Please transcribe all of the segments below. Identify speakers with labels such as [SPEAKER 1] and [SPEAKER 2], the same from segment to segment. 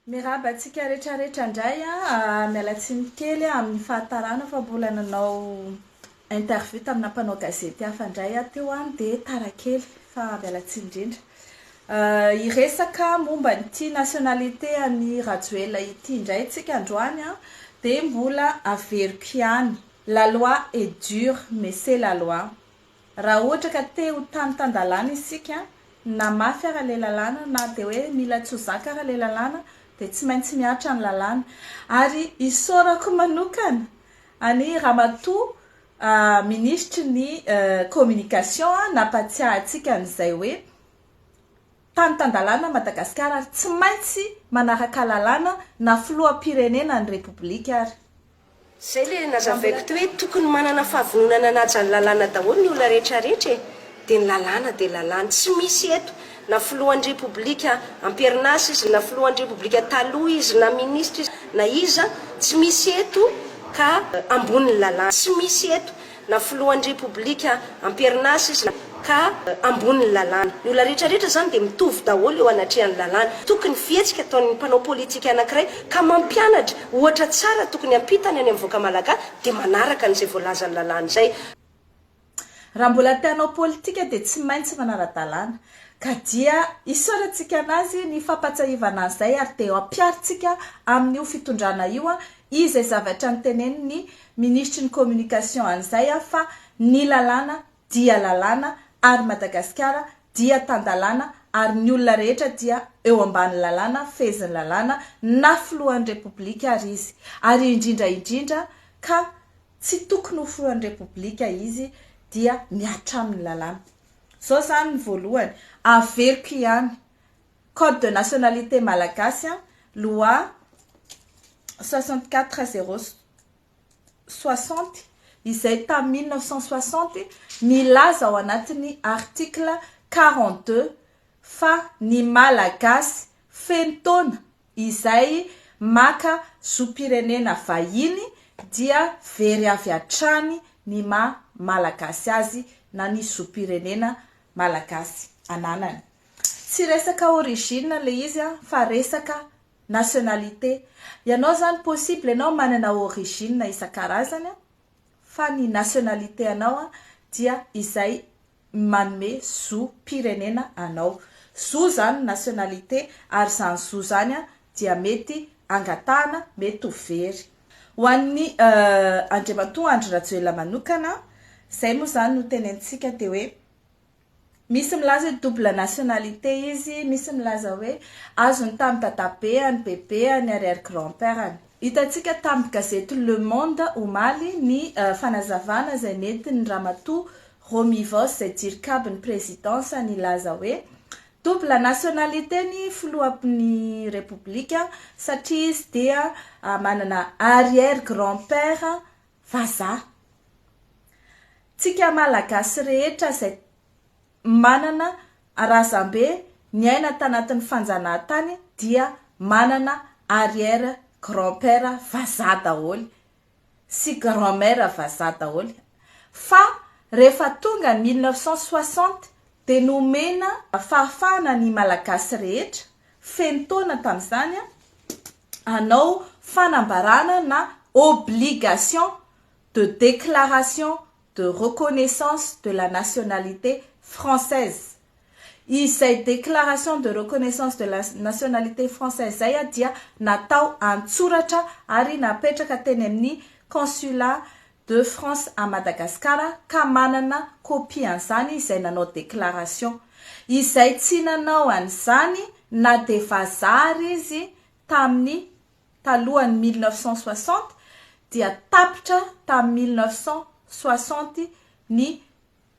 [SPEAKER 1] Miarahaba antsika rehetra rehetra indray a, miala tsiny kely amin'ny fahatarana fa mbola nanao interview tamina mpanao gazety hafa indray aho teo an, dia tara kely fa miala tsiny indrindra. Hiresaka momba an'ity nationalité an'i Rajoelina ity indray tsika androany an, dia mbola averiko ihany, la loi est dure mais c'est la loi. Raha ohatra ka te ho tany tan-dalàna isika, na mafy ara le lalàna na dia hoe mila tsy ho zaka ara le lalàna dia tsy maintsy mihatra ny lalàna. Ary isaorako manokana an'i Ramatoa minisitry ny communication nampatsiahy antsika an'izay hoe tany tan-dalàna Madagasikara ary tsy maintsy manaraka lalàna na filoham-pirenena ny Repoblika ary.
[SPEAKER 2] Zay le nazavaiko teo hoe tokony manana fahavononana hanaja ny lalàna daholo ny olona rehetra rehetra e! Dia ny lalàna dia lalàna, tsy misy eto na filohan'ny repoblika amperinasa izy na filohan'ny repoblika taloha izy na ministra izy na iza, tsy misy eto ka ambonin'ny lalàna, tsy misy eto na filohan'ny repoblika amperinasa izy ka ambonin'ny lalàna. Ny olona rehetra rehetra izany dia mitovy daholo eo anatrehan'ny lalàna. Tokony fihetsika ataon'ny mpanao politika anankiray ka mampianatra ohatra tsara tokony hampitany any amin'ny vahoaka malagasy dia manaraka an'izay voalazan'ny lalàna izay.
[SPEAKER 1] Raha mbola te hanao politika dia tsy maintsy manara-dalàna. Ka dia isaorantsika anazy ny fampatsahivana an'izay ary dia ampiharintsika amin'io fitondrana io izay zavatra notenenin'ny minisitry ny communication an'izay fa ny lalàna dia lalàna ary Madagasikara dia tan-dalàna ary ny olona rehetra dia eo ambany lalàna fehezin'ny lalàna na filohan'ny repoblika ary izy ary indrindra indrindra ka tsy tokony ho filohan'ny repoblika izy dia mihatra aminy lalàna. Zao zany ny voalohany, averiko ihany, code de nationalité malagasy an, loi 64 0 60 izay tamin'ny 1960 milaza ao anatin'ny article 42 fa ny malagasy feno taona izay maka zom-pirenena vahiny dia very avy hatrany ny maha malagasy azy na ny zom-pirenena malagasy ananany. Tsy resaka origine le izy an, fa resaka nationalité. Ianao zany possible ianao manana origine isan-karazany an, fa ny nationalité anao an dia izay manome zom-pirenena anao. Zo zany ny nationalité ary izany zo izany dia mety angatahana, mety ho very. Ho an'ny Andriamatoa Andry Rajoelina manokana, izay moa izany no tenenintsika dia hoe misy milaza hoe double nationalité izy, misy milaza hoe azony tamin'ny dadabeany, bebeany ary ary grand-père-ny. Hitantsika tamin'ny gazety Le Monde omaly ny fanazavana izay nentin'ny Ramatoa Romy Voos izay dircab ny présidence nilaza hoe double nationalité ny filohan'ny Repoblika satria izy dia manana arrière grand père vazaha. Tsika Malagasy rehetra izay manana razambe niaina tanatin'ny fanjanahantany dia manana arrière grand père vazaha daholo sy grand mère vazaha daholo fa rehefa tonga ny 1960 dia nomena fahafahana ny Malagasy rehetra feno taona tamin'izany hanao fanambarana na obligation de déclaration de reconnaissance de la nationalité française. Izay déclaration de reconnaissance de la nationalité française izay dia natao an-tsoratra ary napetraka teny amin'ny consulat de France à Madagascar ka manana copie an'izany izay nanao déclaration. Izay tsy nanao an'izany na dia vazaha ary izy tamin'ny talohan'ny 1960 dia tapitra tamin'ny 1960 ny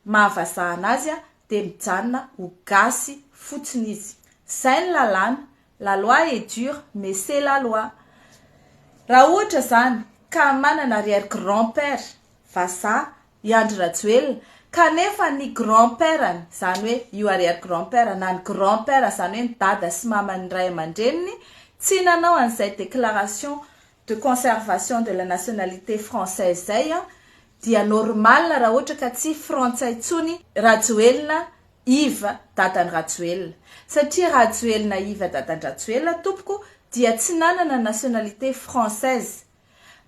[SPEAKER 1] mahavazahana azy dia mijanona ho gasy fotsiny izy. Izay ny lalàna, la loi est dure mais c'est la loi. Raha ohatra izany ka manana arrière grand père vazaha i Andry Rajoelina kanefa ny grand père-ny, izany hoe io arrière grand père na ny grand père izany hoe ny dada sy maman'ny ray aman-dreniny tsy nanao an'izay déclaration de conservation de la nationalité française izay dia normal raha ohatra ka tsy frantsay intsony Rajoelina Yves dadan'i Rajoelina. Satria Rajoelina Yves dadan-dRajoelina tompoko dia tsy nanana nationalité française.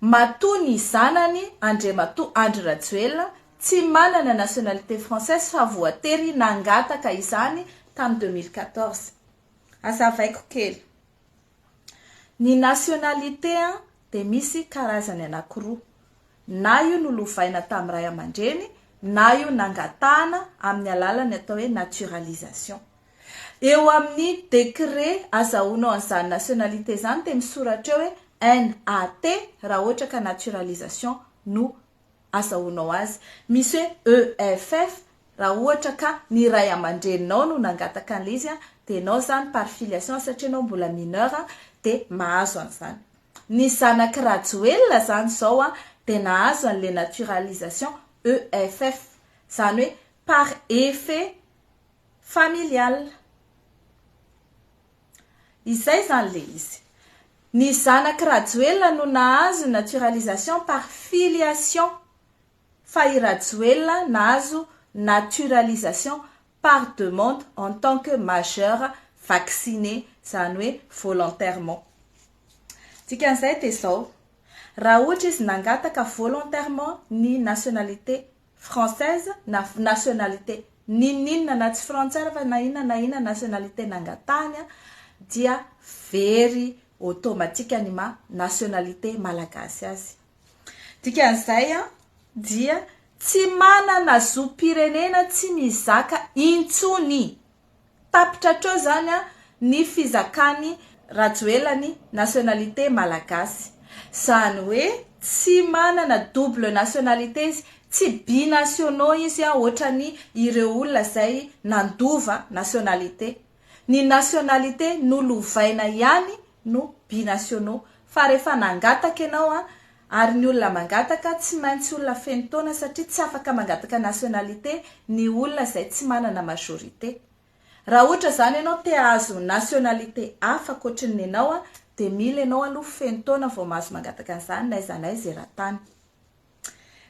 [SPEAKER 1] Matoa ny zanany Andriamatoa Andry Rajoelina tsy manana nationalité française fa voatery nangataka izany tamin'ny 2014. Azavaiko kely. Ny nationalité dia misy karazany anakiroa. Na io nolovaina tamin'ny ray aman-dreny na io nangatahana amin'ny alalan'ny atao hoe naturalisation. Eo amin'ny décret azahoanao an'izany nationalité izany dia misoratra eo hoe NAT raha ohatra ka naturalisation no azahoanao azy. Misy hoe EFF raha ohatra ka ny ray aman-dreninao no nangataka an'ilay izy dia ianao izany par filiation satria ianao mbola mineur dia mahazo an'izany. Ny zanak'i Rajoelina izany izao dia nahazo an'ilay naturalisation EFF, izany hoe par effet familial. Izay izany ilay izy. Ny zanak'i Rajoelina no nahazo naturalisation par filiation fa i Rajoelina nahazo naturalisation par demande en tant que majeur vacciné, izany hoe volontairement. Dikan'izay dia izao, raha ohatra izy nangataka volontairement ny nationalité française na nationalité n'inon'inona na tsy frantsay ary fa na inona na inona nationalité nangatahany dia very automatique ny maha nationalité malagasy azy. Dikan'izay dia tsy manana zom-pirenena tsy mizaka intsony. Tapitra hatreo izany ny fizakan'i Rajoelina ny nationalité malagasy. Izany hoe tsy manana double nationalité izy, tsy binationaux izy ohatran'ny ireo olona izay nandova nationalité. Ny nationalité nolovaina ihany no binationaux. Fa rehefa nangataka ianao ary ny olona mangataka tsy maintsy olona feno taona satria tsy afaka mangataka nationalité ny olona izay tsy manana majorité. Raha ohatra izany ianao te hahazo nationalité hafa ankoatry ny nenao dia mila ianao aloha feno taona vao mahazo mangataka an'izany n'aiza n'aiza eran-tany.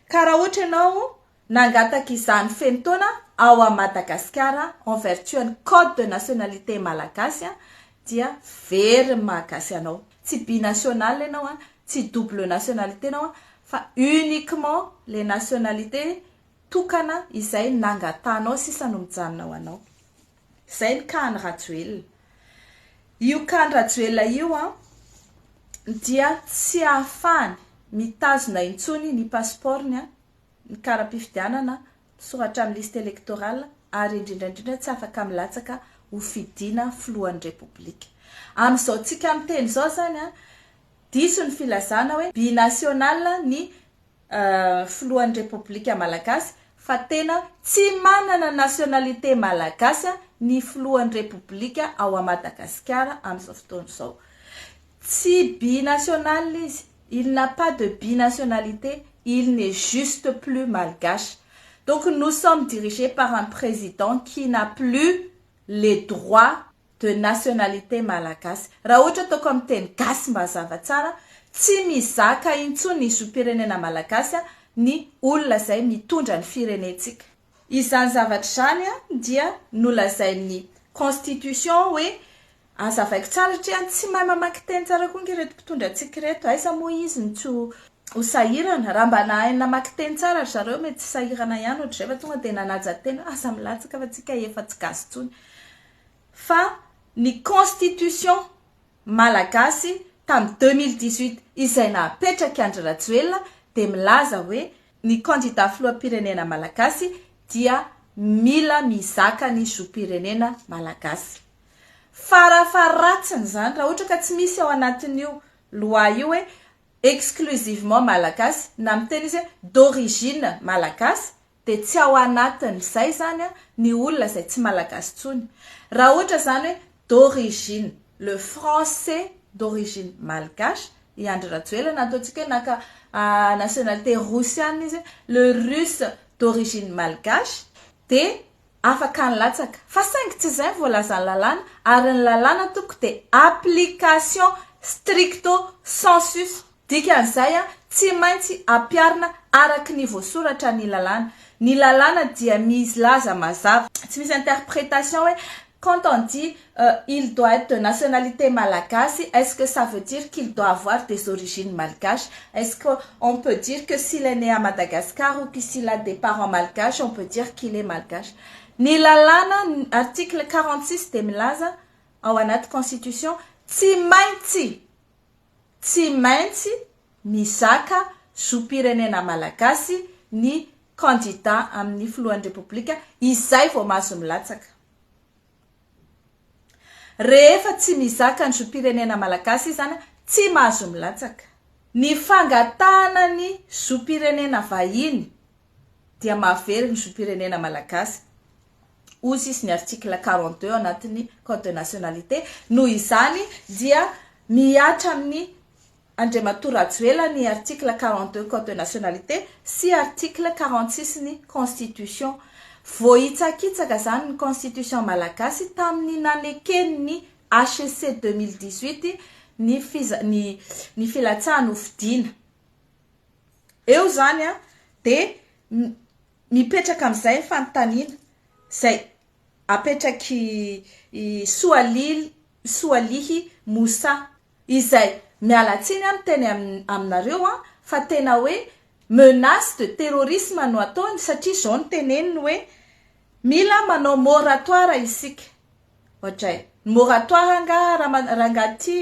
[SPEAKER 1] Ka raha ohatra ianao nangataka izany feno taona ao a Madagasikara en vertu an'ny code de nationalité malagasy dia very ny maha gasy anao. Tsy binational ianao, tsy double nationalité ianao fa uniquement les nationalités tokana izay nangatahanao sisa no mijanona ho anao. Izay ny cas an'i Rajoelina. Io cas an'i Rajoelina io an, dia tsy ahafahany mitazona intsony ny passeport-ny, ny kara-pifidianana, misoratra amin'ny liste électorale ary indrindra indrindra tsy afaka milatsaka ho fidiana filohan'ny Repoblika. Amin'izao tsika miteny izao izany an, diso ny filazana hoe binational ny filohan'ny Repoblika Malagasy fa tena tsy manana nationalité malagasy ny filohan'ny Repoblika ao a Madagasikara amin'izao fotoana izao. Tsy binational izy, il n'a pas de binationalité, il n'est juste plus malgache. Donc nous sommes dirigés par un président qui n'a plus les droits de nationalité malagasy. Raha ohatra ataoko amin'ny teny gasy mba hazava tsara, tsy mizaka intsony ny zom-pirenena malagasy ny olona izay mitondra ny firenentsika. Izany zavatra izany dia nolazain'ny constitution hoe Azavaiko tsara satria tsy mahay mamaky teny tsara koa ange ireto mpitondra antsika ireto, aiza moa izy no tsy ho sahirana, raha mba nahay namaky teny tsara ry zareo mety tsy sahirana ihany ohatr'izay fa tonga dia nanaja tena hoe aza milatsaka fa tsika efa tsy gasy intsony. Fa ny constitution malagasy tamin'ny 2018 izay napetraky Andry Rajoelina dia milaza hoe ny kandida filoham-pirenena malagasy dia mila mizaka ny zom-pirenena malagasy. Farafaharatsiny izany raha ohatra ka tsy misy ao anatin'io loi io hoe exclusivement malagasy na miteny izy hoe d'origine malagasy dia tsy ao anatin'izay izany ny olona izay tsy malagasy intsony. Raha ohatra izany hoe d'origine, le français d'origine malgache, i Andry Rajoelina na ataontsika hoe naka nationalité rosiana izy, le russe d'origine malgache dia afaka nilatsaka fa saingy tsy izay ny voalazan'ny lalàna ary ny lalàna tompoko dia application stricto sensus dikan'izay tsy maintsy ampiharina araky ny voasoratra ny lalàna ny lalàna dia milaza mazava tsy misy interprétation hoe. Quand on dit il doit être de nationalité malagasy, est-ce que ça veut dire qu'il doit avoir des origines malgaches? Est-ce qu'on peut dire que s'il est né à Madagascar ou que s'il a des parents malgaches, on peut dire qu'il est malgache? Ny lalàna article 46 dia milaza ao anaty constitution tsy maintsy tsy maintsy mizaka zom-pirenena malagasy ny candidat amin'ny filohan'ny repoblika izay vao mahazo milatsaka. Rehefa tsy mizaka ny zom-pirenena malagasy izy zany tsy mahazo milatsaka. Ny fangatahana ny zom-pirenena vahiny dia mahavery ny zom-pirenena malagasy, hozy izy ny article 42 anatin'ny code de nationalité. Noho izany dia mihatra amin'ny Andriamatoa Rajoela ny article 42 code de nationalité sy article 46 ny constitution. Voahitsakitsaka izany ny constitution malagasy tamin'ny naneken'ny HCC 2018 ny fiza ny ny filatsahany ho fidiana. Eo izany dia mipetraka amin'izay ny fanontaniana izay apetrak'i Soalily Soalihy Moussa Izay, miala tsiny aho miteny aminareo an, fa tena hoe menace de terrorisme no ataony satria izao no teneniny hoe mila manao moratoire isika. Ohatray, ny moratoire angaha rangahy ty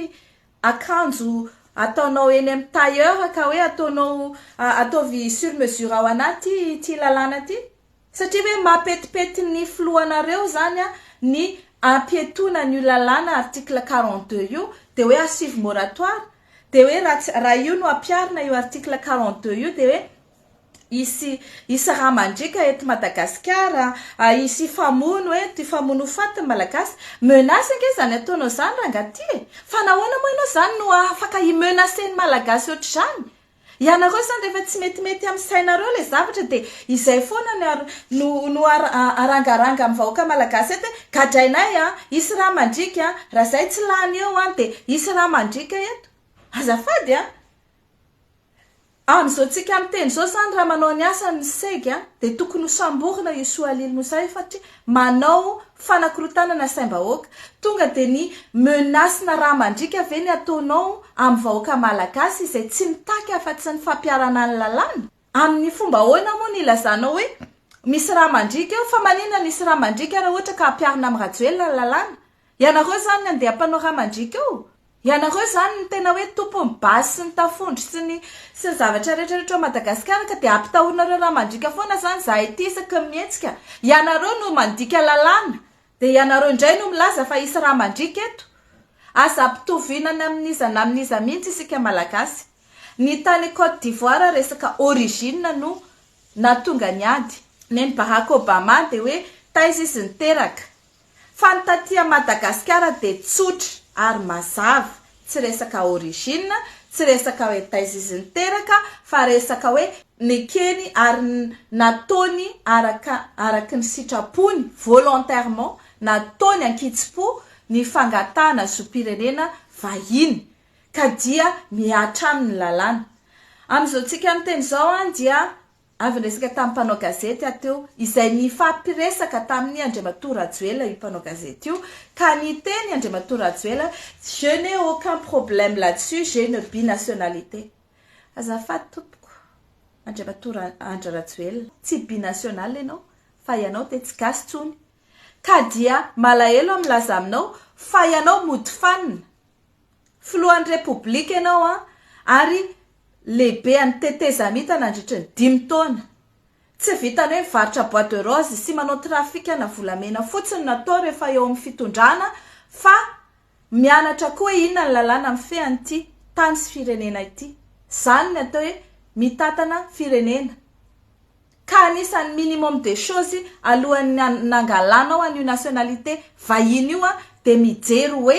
[SPEAKER 1] akanjo ataonao eny amin'ny tailleur ka hoe ataonao ataovy sur mesure ao anaty ity lalàna ity? Satria ve mampetipety ny filohanareo zany ny ampietoana an'io lalàna article 42 io de hoe asivo moratoire de hoe raha tsy raha io no ampiharina io article 42 io de hoe hisy hisy rà mandriaka eto Madagasikara, hisy hifamono eto, hifamono ho faty ny Malagasy. Menace ange izany ataonao izany rangahy ty e! Fa nahoana moa ianao izany no afaka hi-menacer ny Malagasy ohatr'izany? Ianareo zany rehefa tsy metimety amin'ny sainareo ilay zavatra dia izay foana no ar no no ar arangaranga amin'ny vahoaka malagasy eto hoe gadrainay an, hisy rà mandriaka an, raha zay tsy lany eo an dia hisy rà mandriaka eto. Azafady an! Amin'izao tsika miteny izao zany raha manao ny asany ny seg an dia tokony ho samborina io Soalily Moussa io fatria manao Fanakorontanana saim-bahoaka. Tonga dia ny menace-na rà mandriaka ve ny ataonao amin'ny vahoaka malagasy izay tsy mitaky afa-tsy ny fampiharana ny lalàna? Amin'ny fomba ahoana moa no ilazanao hoe misy rà mandriaka eo? Fa maninona no hisy rà mandriaka raha ohatra ka ampiharina amin'i Rajoelina ny lalàna? Ianareo izany ny andeha hampanao rà mandriaka eo? Ianareo izany no tena hoe tompon'ny basy sy ny tafondro sy ny sy ny zavatra rehetra rehetra ao Madagasikara ka dia ampitahorinareo rà mandriaka foana izany izahay ity isaky ny mihetsika. Ianareo no mandika lalàna dia ianareo indray no milaza fa hisy rà mandriaka eto. Aza ampitoviana ny amin'iza na amin'iza mihitsy isika Malagasy. Ny tany Cote d'Ivoire resaka origine no nahatonga ny ady. Nen'i Barack Obama dia hoe taiza izy niteraka. Fa ny taty a Madagasikara dia tsotra ary mazava, tsy resaka origine, tsy resaka hoe taiza izy niteraka fa resaka hoe nekeny ary nataony araka araky ny sitrapony, volontairement, nataony ankitsim-po ny fangatahana zom-pirenena vahiny ka dia mihatra aminy ny lalàna. Amin'izao tsika miteny izao an dia Avy niresaka tamin'ny mpanao gazety aho teo, izay nifampiresaka tamin'i Andriamatoa Rajoelina io mpanao gazety io, ka niteny Andriamatoa Rajoelina, je n'ai aucun problème là-dessus, j'ai une binationalité. Azafady tompoko, Andriamatoa Andry Rajoelina, tsy binational ianao, fa ianao dia tsy gasy intsony. Ka dia malahelo aho milaza aminao fa ianao mody fanina. Filohan'ny Repoblika ianao an, ary lehibean'ny tetezamita nandritry ny dimy taona. Tsy vitan'ny hoe mivarotra bois de rose sy manao trafikana volamena fotsiny no atao rehefa eo amin'ny fitondrana fa mianatra koa hoe inona ny lalàna mifehy an'ity tany sy firenena ity. Izany ny atao hoe mitantana firenena. Ka anisan'ny minimum des choses alohan'ny nangalanao an'io nationalité vahiny io dia mijery hoe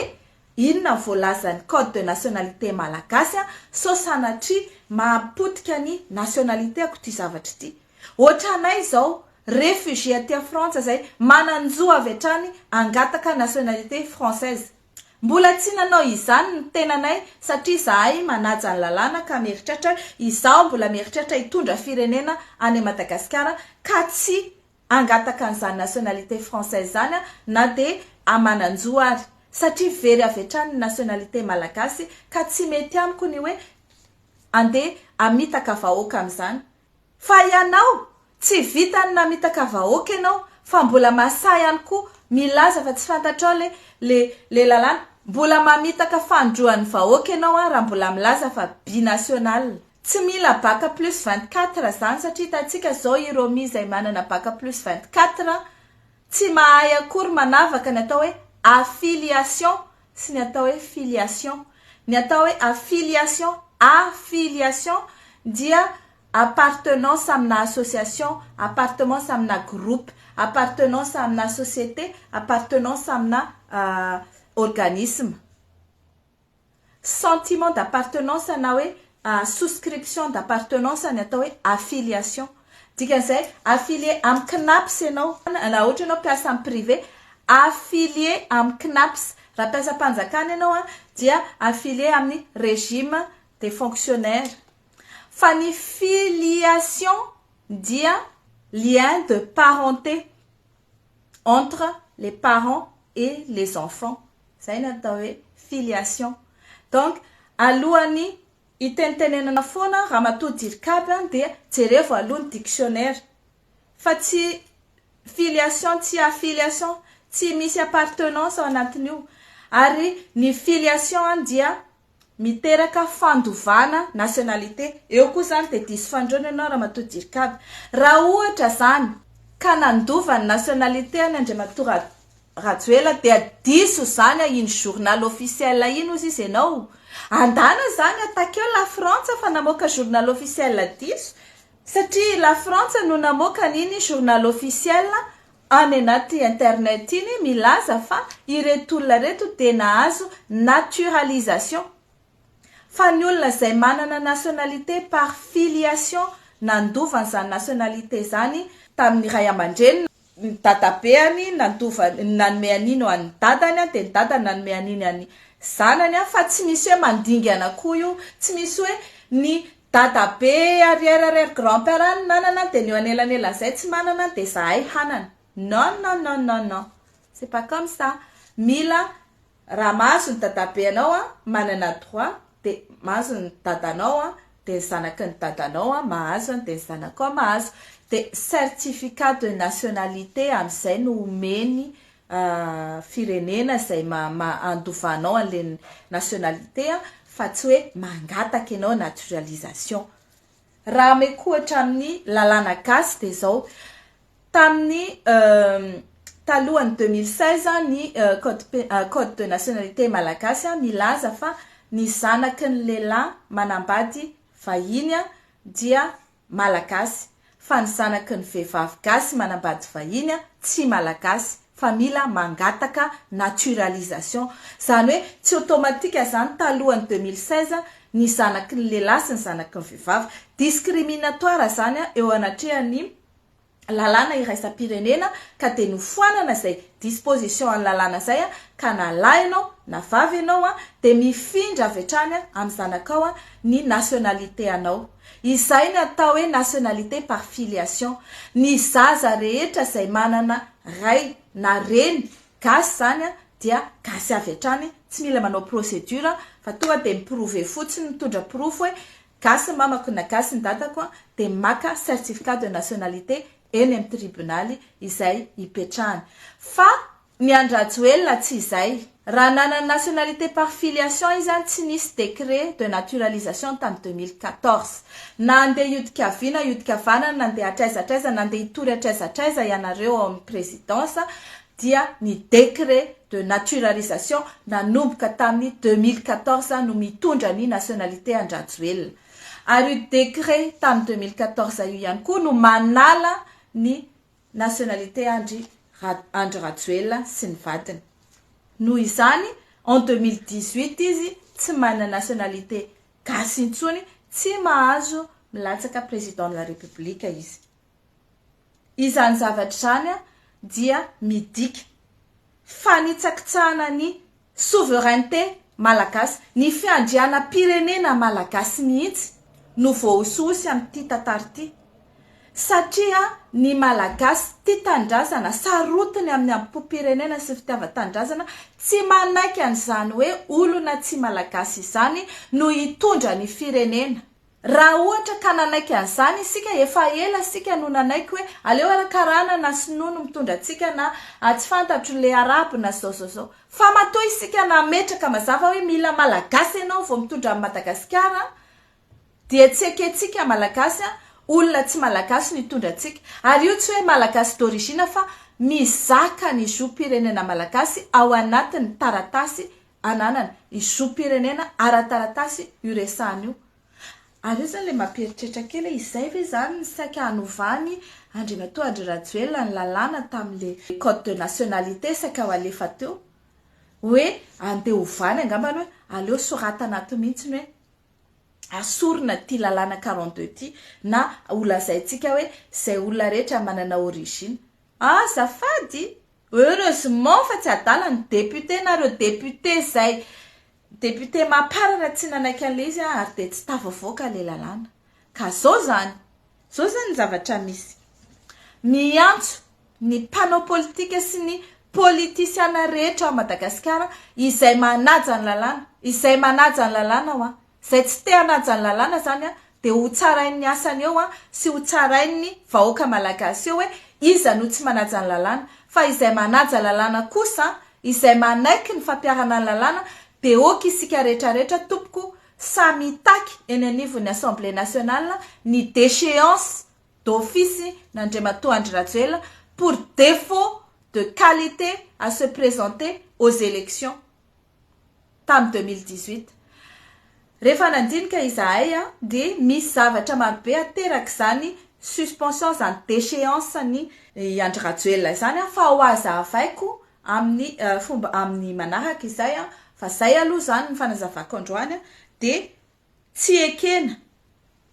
[SPEAKER 1] Inona ny voalazan'ny code de nationalité malagasy an, sao sanatria mahapotika ny nationalité-ko ity zavatra ity. Ohatranay izao, réfugié aty Frantsa zay, manan-jo avy hatrany hangataka nationalité française. Mbola tsy nanao izany ny tenanay satria zahay manaja ny lalàna ka mieritreritra, izaho mbola mieritreritra hitondra firenena any Madagasikara ka tsy. hangataka an'izany nationalité française izany na dia manan-jo ary satria very avy hatrany ny nationalité malagasy ka tsy mety amiko ny hoe andeha hamitaka vahoaka amin'izany. Fa ianao, tsy vitan'ny namitaka vahoaka ianao fa mbola masahy ihany koa milaza fa tsy fantatrao le le le lalàna. Mbola mamitaka fanindroan'ny vahoaka ianao an raha mbola milaza fa binational. Tsy mila bac plus 24 zany satria hitantsika zao i Romy izay manana bac plus 24 tsy mahay akory manavaka ny atao hoe affiliation sy ny atao hoe filiation. Ny atao hoe affiliation, affiliation, dia appartenance amina association, appartemence amina groupe, appartenance amina société, appartenance amina organisme. Sentiment d'appartenance na hoe souscription d'appartenance ny atao hoe affiliation. Dikan'izay, affilié amin'ny Cnaps ianao, na ohatra ianao mpiasa amin'ny privé, affilié amin'ny Cnaps. Raha mpiasam-panjakana ianao dia affilié amin'ny régime des fonctionnaires. Fa ny filiation dia lien de parenté entre les parents et les enfants. Izay no atao hoe filiation. Donc alohan'ny hitenitenenana foana ramatoa Dircab dia jerevo aloha ny dictionnaire fa tsy filiation tsy affiliation, tsy misy appartenance ao anatin'io. Ary ny filiation dia miteraka fandovana nationalité. Eo koa izany dia diso fandroana ianao ramatoa Dircab. Raha ohatra izany ka nandova ny nationalité an'i Andriamatoa Rajoela dia diso izany iny journal officiel iny ozy izy ianao. Andana izany atakeo la Frantsa fa namoaka journal officiel diso satria la Frantsa no namoaka an'iny journal officiel any anaty internet iny milaza fa ireto olona ireto dia nahazo naturalisation. Fa ny olona izay manana nationalité par filiation nandova an'izany nationalité izany tamin'ny ray aman-dreniny, ny dadabeany nandova nanome an'iny ho an'ny dadany dia ny dadany nanome an'iny an'ny zanany fa tsy misy hoe mandingana koa io, tsy misy hoe ny dadabe arrière arrière grand père any nanana dia ny eo anelanelan'izay tsy manana dia zahay hanana. Non non non non non c'est pas comme ça. Mila raha mahazo ny dadabeanao manana droit dia mahazo ny dadanao dia ny zanaky ny dadanao mahazo dia ny zanakao mahazo. Dia certificat de nationalité amin'izay no omeny firenena izay andovanao an'ilay nationalité fa tsy hoe mangataka ianao naturalisation. Raha ameko ohatra amin'ny lalàna gasy dia izao, tamin'ny talohan'ny 2016 ny code de nationalité malagasy milaza fa ny zanaky ny lehilahy manambady vahiny dia malagasy fa ny zanaky ny vehivavy gasy manambady vahiny tsy malagasy fa mila mangataka naturalisation. Izany hoe tsy automatique izany talohan'ny 2016 ny zanaky ny lehilahy sy ny zanaky ny vehivavy. Discriminatoire izany eo anatrehan'ny lalàna iraisam-pirenena ka dia nofoanana izay disposition an'ny lalàna izay ka na lahy ianao na vavy ianao dia mifindra avy hatrany amin'ny zanakao ny nationalité anao. Izay ny atao hoe nationalité par filiation. Ny zaza rehetra izay manana ray na reny gasy izany dia gasy avy hatrany, tsy mila manao procédure fa tonga dia mi-prouver fotsiny, mitondra porofo hoe gasy ny mamako na gasy ny dadako dia maka certificat de nationalité eny amin'ny tribonaly izay ipetrahany. Fa ny an-dRajoelina tsy izay. Raha nanana nationalité par filiation izy tsy nisy décret de naturalisation tamin'ny 2014. Na handeha hiodika havia na hiodika havanana, na handeha hatraiza hatraiza, na handeha hitory hatraiza hatraiza ianareo ao amin'ny présidence dia ny décret de naturalisation nanomboka tamin'ny 2014 no mitondra ny nationalité an-dRajoelina. Ary io décret tamin'ny 2014 io ihany koa no manala ny nationalité an-dry Andry Rajoelina sy ny vadiny. Noho izany, en 2018 izy tsy manana nationalité gasy intsony, tsy mahazo milatsaka président de la République izy. Izany zavatra izany dia midika fanitsakitsahana ny souveraineté malagasy, ny fiandrianam-pirenena malagasy mihitsy no voahosihosy amin'ity tantara ity. Satria ny Malagasy tia tanindrazana, sarotiny amin'ny ambompom-pirenena sy fitiavan-tanindrazana, tsy manaiky an'izany hoe olona tsy Malagasy izany no hitondra ny firenena. Raha ohatra ka nanaiky an'izany isika, efa ela isika no nanaiky hoe aleo ara karana na sinoa no mitondra antsika na tsy fantatro le arabo na zao zao zao. Fa matoa isika nametraka mazava hoe mila Malagasy ianao vao mitondra an'i Madagasikara dia tsy ekentsika Malagasy olona tsy Malagasy no hitondra antsika. Ary io tsy hoe Malagasy d'origine fa mizaka ny zom-pirenena Malagasy ao anatin'ny taratasy ananany, ny zom-pirenena ara-taratasy io resahana io. Ary io izany ilay mampieritreritra kely hoe izay ve izany ny saika hanovany Andriamatoa Andry Rajoelina ny lalàna tamin'ilay code de nationalité saika ho alefa teo hoe andeha hovany angambany hoe aleo soratana ato mihitsy ny hoe asorina ity lalàna 42 ity na holazaintsika hoe izay olona rehetra manana origine. Azafady! Heureusement fa tsy adala ny député na reo député zay député maparana tsy nanaiky an'le izy ary dia tsy tafavoaka le lalàna. Ka zao zany, zao zany ny zavatra misy. Miantso ny mpanao politika sy ny politisiana rehetra ao Madagasikara izay manaja ny lalàna, izay manaja ny lalàna hoa, izay tsy te hanaja ny lalàna zany dia ho tsarain'ny asany eo sy ho tsarain'ny vahoaka malagasy eo hoe iza no tsy manaja ny lalàna fa izay manaja lalàna kosa izay manaiky ny fampiharana ny lalàna dia ok isika rehetra rehetra tompoko samy hitaky eny anivon'ny assemblée nationale ny déchéance d'office n'Andriamatoa Andry Rajoelina pour défaut de qualité à se présenter aux élections. tamin'ny 2018. Rehefa nandinika izahay dia misy zavatra marobe aterak'izany suspension izany déchéance ny i Andry Rajoelina izany fa ho azavaiko amin'ny fomba amin'ny manaraka izay fa izay aloha izany ny fanazavako androany dia tsy ekena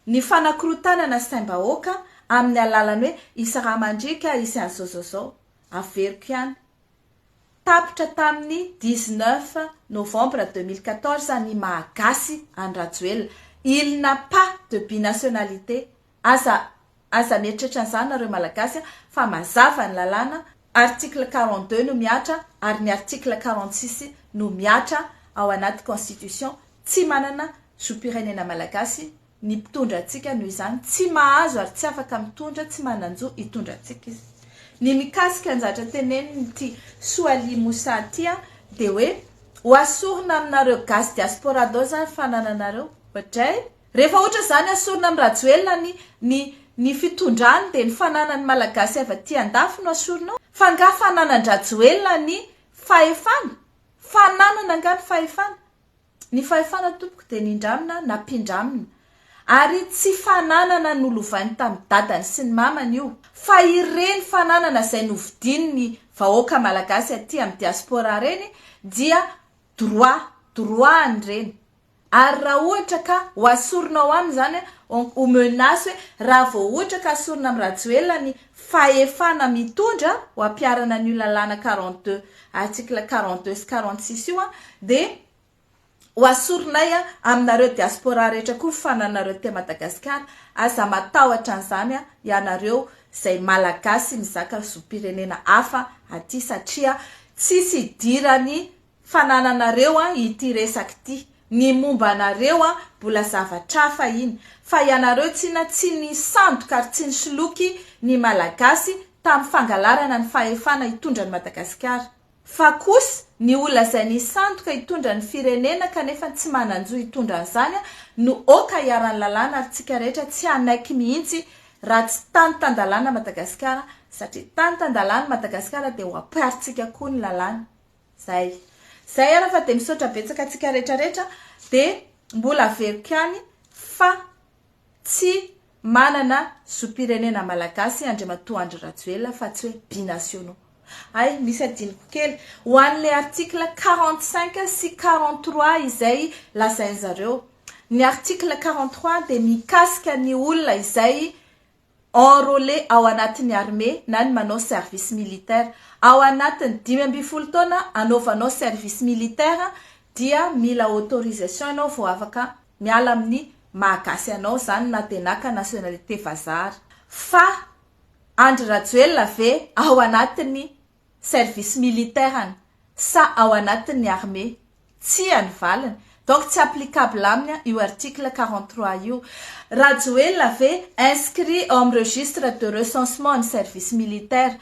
[SPEAKER 1] ny fanakorontanana saim-bahoaka amin'ny alalan'ny hoe hisy rà mandriaka hisy an'izao izao izao averiko ihany Tapitra tamin'ny 19 novembre 2014 ny maha gasy an'i Rajoelina. Il n'a pas de binationalité. Aza aza mieritreritra an'izany nareo Malagasy fa mazava ny lalàna, article 42 no mihatra ary ny article 46 no mihatra ao anaty constitution. Tsy manana zom-pirenena Malagasy ny mpitondra antsika noho izany tsy mahazo ary tsy afaka mitondra, tsy manan-jo hitondra antsika izy. Ny mikasika ny zavatra tenenin'ity Soalia Moussa ity dia hoe ho asorina aminareo gasy diaspora daholo izany fanananareo. Oadray! Rehefa ohatra izany asorina amin'i Rajoelina ny ny ny fitondrany dia ny fananan'ny Malagasy avy aty andafy no asorina ao? Fa angaha fananan-dRajoelina ny fahefana? Fananana angaha ny fahefana? Ny fahefana tompoko dia nindramina na mpindramina ary tsy fananana nolovainy tamin'ny dadany sy ny mamany io fa ireny fananana izay novidian'ny vahoaka malagasy aty amin'ny diaspora ireny dia droit, droit an'ireny ary raha ohatra ka ho asorina ao aminy izany ho menace hoe raha vao ohatra ka asorina amin'i Rajoelina ny fahefana mitondra ho ampiharana an'io lalàna 42 article 42 sy 46 io dia ho asorinay aminareo diaspora rehetra koa ny fananareo aty Madagasikara, aza matahotra an'izany ianareo izay Malagasy mizaka zom-pirenena hafa aty satria tsisy idiran'ny fanananareo ity resaka ity, ny momba anareo mbola zavatra hafa iny, fa ianareo tsinona tsy nisandoka ary tsy nisoloky ny Malagasy tamin'ny fangalarana ny fahefana hitondra an'i Madagasikara. Fa kosa, ny olona izay nisandoka hitondra ny firenena kanefa tsy manan-jo hitondra an'izany no ok hiharan'ny lalàna ary tsika rehetra tsy hanaiky mihitsy raha tsy tany tan-dalàna Madagasikara satria tany tan-dalàna Madagasikara dia ho ampiharintsika koa ny lalàna. Zay. Zay ara fa dia misaotra betsaka antsika rehetra rehetra dia mbola averiko ihany fa tsy manana zom-pirenena malagasy Andriamatoa Andry Rajoelina fa tsy hoe binationaux. Hay, misy adinoko kely. Ho an'ilay article 45 sy 43 izay lazain'zareo. Ny article 43 dia mikasika ny olona izay enrôlé ao anatin'ny armée na ny manao service militaire. Ao anatin'ny 15 taona anaovanao service militaire dia mila autorisation ianao vao afaka miala amin'ny maha gasy anao izany na dia naka nationalité vazaha ary. Fa Andry Rajoelina ve ao anatin'ny service militaire-ny sa ao anatin'ny armée? Tsia ny valiny. Donc tsy applicable aminy io article 43 io. Rajoelina ve inscrit ao amin'ny registre de recensement ny service militaire?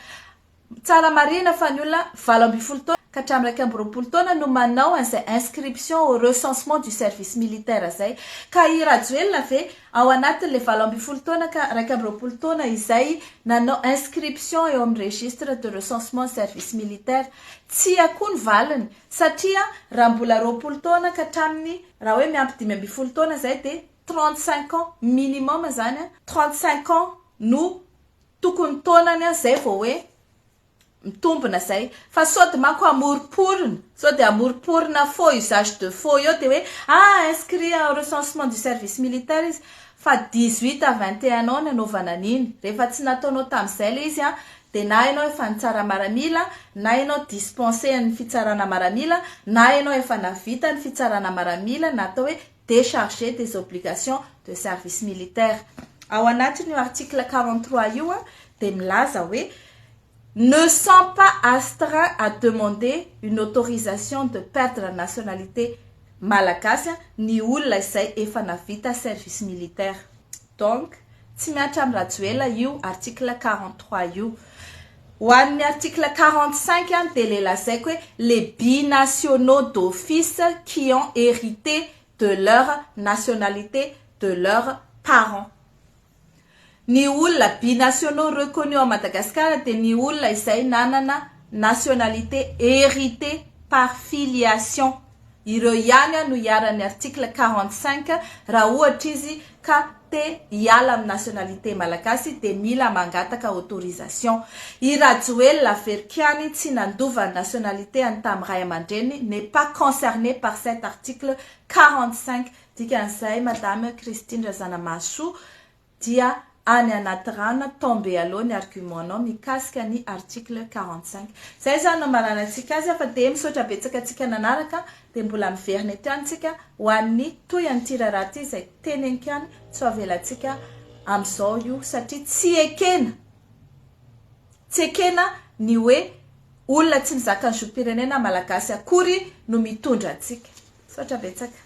[SPEAKER 1] Tsara marihina fa ny olona 18 taona ka hatramin'ny 21 taona no manao an'izay inscription au recensement du service militaire izay. Ka i Rajoelina ve ao anatin'ilay 18 taona ka 21 taona izay nanao inscription eo amin'ny registre de recensement service militaire? Tsia koa ny valiny satria raha mbola 20 taona ka hatramin'ny, raha hoe miampy 15 taona izay dia 35 ans minimum izany, 35 ans no tokony taonany izay vao hoe mitombina izay. Fa sao dia manko hamoromporona, sao dia hamoromporona faux usage de faux eo dia hoe ah inscrit au recensement du service militaire izy, fa 18 à 21 ans ny anaovana an'iny. Rehefa tsy nataonao tamin'izay ilay izy dia na ianao efa nitsara maramila, na ianao dispensé an'ny fitsarana maramila, na ianao efa navita ny fitsarana maramila na atao hoe déchargé des obligations de service militaire. Ao anatin'io article 43 io dia milaza hoe ne sont pas astreints à demander une autorisation de perdre la nationalité malagasy ny olona izay efa navita service militaire. Donc tsy mihatra amin'ny Rajoelina io article 43 io. Ho an'ny article 45 dia le lazaiko hoe les binationaux d'office qui ont hérité de leur nationalité de leurs parents. Ny olona binationaux reconnus ao Madagasikara dia ny olona izay nanana nationalité héritée par filiation. Ireo ihany no iharan'ny article 45 raha ohatra izy ka te hiala amin'ny nationalité malagasy dia mila mangataka autorisation. I Rajoelina averiko ihany tsy nandova ny nationalité any tamin'ny ray aman-dreniny n'est pas concerné par cet article 45. Dikan'izay, Madame Christine Razanamahasoa, dia any anaty rano tombe aloha ny argument-nao mikasika ny article 45. Zay zany no maranantsika azy fa dia misaotra betsaka antsika nanaraka, dia mbola miverina eto ihany tsika ho an'ny toy an'ity raharaha ity izay teneniko ihany tsy ho avelantsika amin'izao io satria tsy ekena ny hoe olona tsy mizaka ny zom-pirenena malagasy akory no mitondra antsika. Misaotra betsaka.